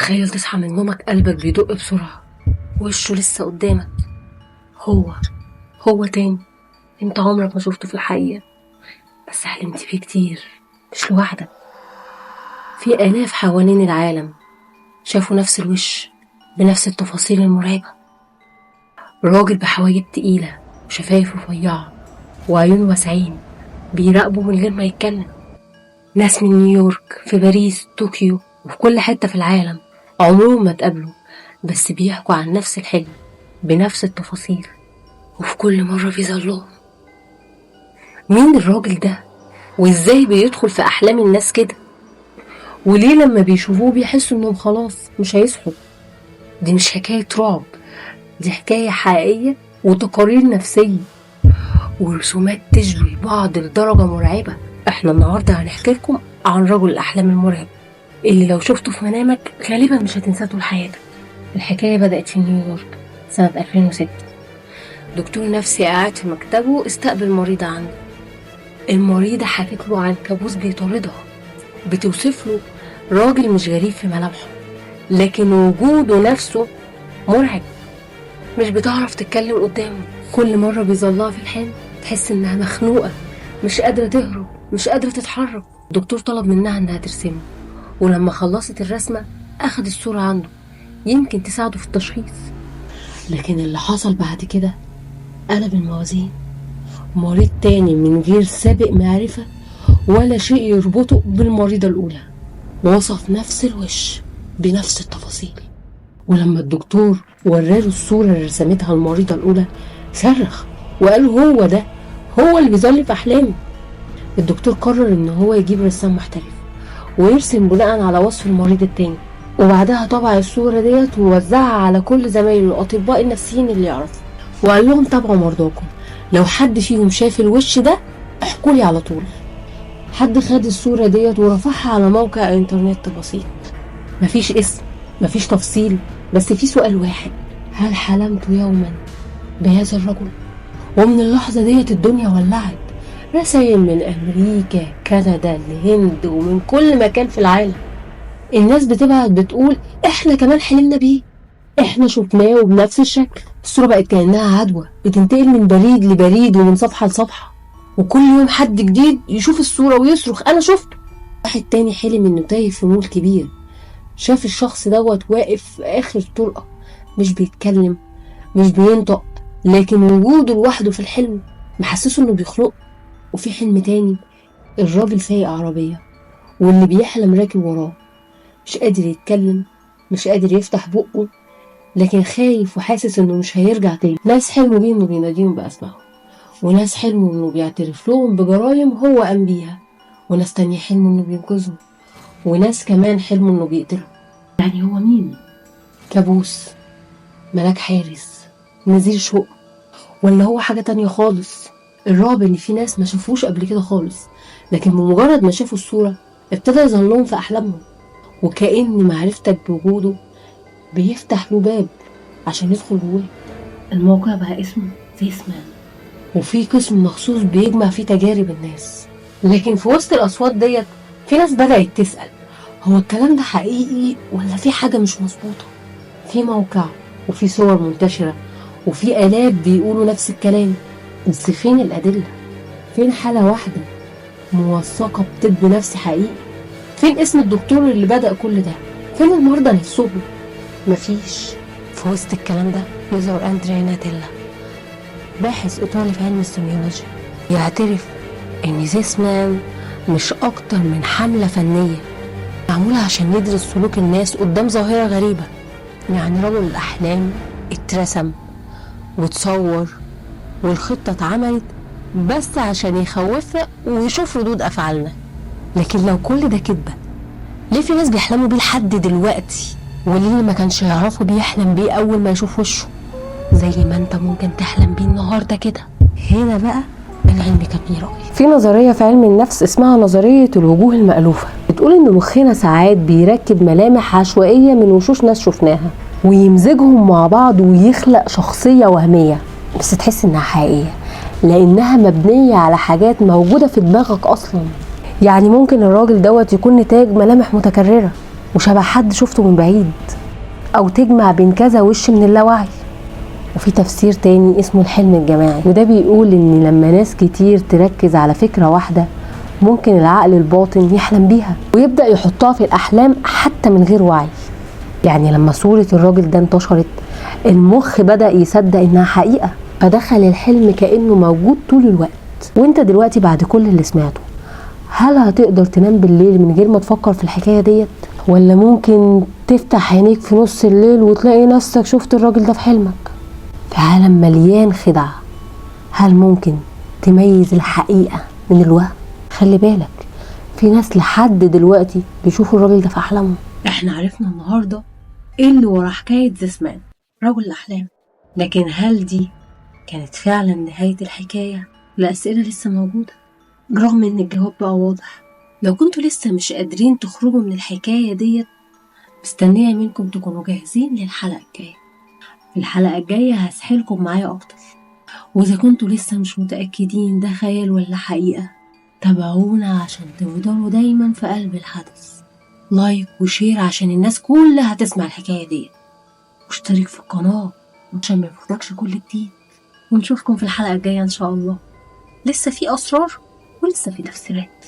تخيل تصحى من نومك قلبك بيدق بسرعة، وشه لسه قدامك، هو تاني انت عمرك ما شفته في الحقيقة، بس حلمت بيه كتير. مش لوحدك، في آلاف حوالين العالم شافوا نفس الوش بنفس التفاصيل المرعبة. راجل بحواجب تقيلة وشفايف رفيعة وعيون واسعين بيراقبوا من غير ما يتكلم. ناس من نيويورك، في باريس، طوكيو، وفي كل حتة في العالم عمرهم ما اتقابلوا، بس بيحكوا عن نفس الحلم بنفس التفاصيل، وفي كل مرة بيظلهم. مين الراجل ده؟ وازاي بيدخل في أحلام الناس كده؟ وليه لما بيشوفوه بيحسوا انهم خلاص مش هيصحوا؟ دي مش حكاية رعب، دي حكاية حقيقية وتقارير نفسية ورسومات تشبه بعض لدرجة مرعبة. احنا النهاردة هنحكي لكم عن رجل الأحلام المرعب اللي لو شفته في منامك غالبا مش هتنساه طول حياتك. الحكاية بدأت في نيويورك سنة 2006. دكتور نفسي قاعد في مكتبه استقبل مريضة عنده. المريضة حكت له عن كابوس بيطاردها، بتوصف له راجل مش غريب في ملامحه، لكن وجوده نفسه مرعب. مش بتعرف تتكلم قدامه، كل مرة بيظلها في الحلم تحس انها مخنوقة، مش قادرة تهرب، مش قادرة تتحرك. الدكتور طلب منها انها ترسمه، ولما خلصت الرسمة اخد الصورة عنده يمكن تساعده في التشخيص. لكن اللي حصل بعد كده قلب الموازين. مريض تاني من غير سابق معرفة ولا شيء يربطه بالمريضة الأولى وصف نفس الوش بنفس التفاصيل. ولما الدكتور وراله الصورة اللي رسمتها المريضة الأولى صرخ وقال هو ده، هو اللي بيظل في أحلامي. الدكتور قرر إن هو يجيب رسام محترف ويرسم بناء على وصف المريض التاني، وبعدها طبع الصورة ديت ووزعها على كل زمايله الأطباء النفسيين اللي يعرفوا، وقال لهم تابعوا مرضاكم، لو حد فيهم شاف الوش ده احكوا لي على طول. حد خد الصورة ديت ورفعها على موقع انترنت بسيط، مفيش اسم، مفيش تفصيل، بس في سؤال واحد: هل حلمت يوما بهذا الرجل؟ ومن اللحظة ديت الدنيا ولعت، رسائل من أمريكا، كندا، الهند، ومن كل مكان في العالم. الناس بتبعت بتقول احنا كمان حلمنا بيه، احنا شفناه وبنفس الشكل. الصورة بقت كأنها عدوى بتنتقل من بريد لبريد ومن صفحة لصفحة، وكل يوم حد جديد يشوف الصورة ويصرخ أنا شفته. واحد تاني حلم إنه تايه في مول كبير، شاف الشخص دوت واقف في آخر الطرقة، مش بيتكلم، مش بينطق، لكن وجوده لوحده في الحلم محسسه إنه بيخنقه. وفي حلم تاني الراجل سايق عربية واللي بيحلم راكب وراه، مش قادر يتكلم، مش قادر يفتح بقه، لكن خايف وحاسس انه مش هيرجع تاني. ناس حلموا بيه انه بيناديهم باسمائهم، وناس حلموا انه بيعترف لهم بجرايم هو قام بيها، وناس تانية حلموا انه بينقذهم، وناس كمان حلموا انه بيقتلهم. يعني هو مين؟ كابوس، ملاك حارس، نذير شؤم، ولا هو حاجة تانية خالص؟ الرعب ان في ناس ما شافوش قبل كده خالص، لكن بمجرد ما شافوا الصورة ابتدى يظهر لهم في أحلامهم، وكأن معرفتك بوجوده بيفتح له باب عشان يدخل جواه. الموقع بقى اسمه This Man، وفي قسم مخصوص بيجمع فيه تجارب الناس. لكن في وسط الأصوات ديت في ناس بدأت تسأل هو الكلام ده حقيقي ولا في حاجة مش مظبوطة؟ في موقع وفي صور منتشرة وفي آلاف بيقولوا نفس الكلام، بس فين الأدلة؟ فين حالة واحدة موثقة بطب نفسي حقيقي؟ فين اسم الدكتور اللي بدأ كل ده؟ فين المرضى نفسهم؟ مفيش. في وسط الكلام ده يظهر أندريا ناتيلا، باحث إيطالي في علم السيميولوجيا، يعترف إن This Man مش أكتر من حملة فنية معمولة عشان يدرس سلوك الناس قدام ظاهرة غريبة. يعني رجل الأحلام اترسم وتصور والخطة اتعملت بس عشان يخوفنا ويشوف ردود أفعالنا. لكن لو كل ده كدبة، ليه في ناس بيحلموا بيه لحد دلوقتي؟ وليه اللي ما كانش يعرفه بيحلم بيه أول ما يشوف وشه زي ما انت ممكن تحلم بيه النهارده كده؟ هنا بقى العلم كان ليه رأي. في نظرية في علم النفس اسمها نظرية الوجوه المألوفة، بتقول إن مخنا ساعات بيركب ملامح عشوائية من وشوش ناس شفناها ويمزجهم مع بعض ويخلق شخصية وهمية، بس تحس إنها حقيقية لأنها مبنية على حاجات موجودة في دماغك أصلا. يعني ممكن الراجل دوت يكون نتاج ملامح متكررة، وشبه حد شفته من بعيد، أو تجمع بين كذا وش من اللاوعي. وفي تفسير تاني اسمه الحلم الجماعي، وده بيقول إن لما ناس كتير تركز على فكرة واحدة ممكن العقل الباطن يحلم بيها ويبدأ يحطها في الأحلام حتى من غير وعي. يعني لما صورة الراجل ده انتشرت المخ بدأ يصدق إنها حقيقة، فدخل الحلم كأنه موجود طول الوقت. وانت دلوقتي بعد كل اللي سمعته، هل هتقدر تنام بالليل من غير ما تفكر في الحكاية ديت؟ ولا ممكن تفتح عينيك في نص الليل وتلاقي نفسك شفت الراجل ده في حلمك؟ في عالم مليان خدعة، هل ممكن تميز الحقيقة من الوهم؟ خلي بالك، في ناس لحد دلوقتي بيشوفوا الراجل ده في أحلامهم. احنا عرفنا النهاردة ايه اللي ورا حكاية this man، رجل الأحلام، لكن هل دي كانت فعلا نهاية الحكاية؟ الأسئلة لسه موجودة رغم ان الجواب بقى واضح. لو كنتوا لسه مش قادرين تخرجوا من الحكاية ديت، مستنية منكم تكونوا جاهزين للحلقة الجاية. في الحلقة الجاية هسحلكم معايا أكتر. وإذا كنتوا لسه مش متأكدين ده خيال ولا حقيقة، تابعونا عشان تفضلوا دايما في قلب الحدث. like و share عشان الناس كلها تسمع الحكاية دي، واشترك في القناة عشان ما يفوتكش كل جديد. ونشوفكم في الحلقة الجاية إن شاء الله. لسه في أسرار ولسه في تفسيرات.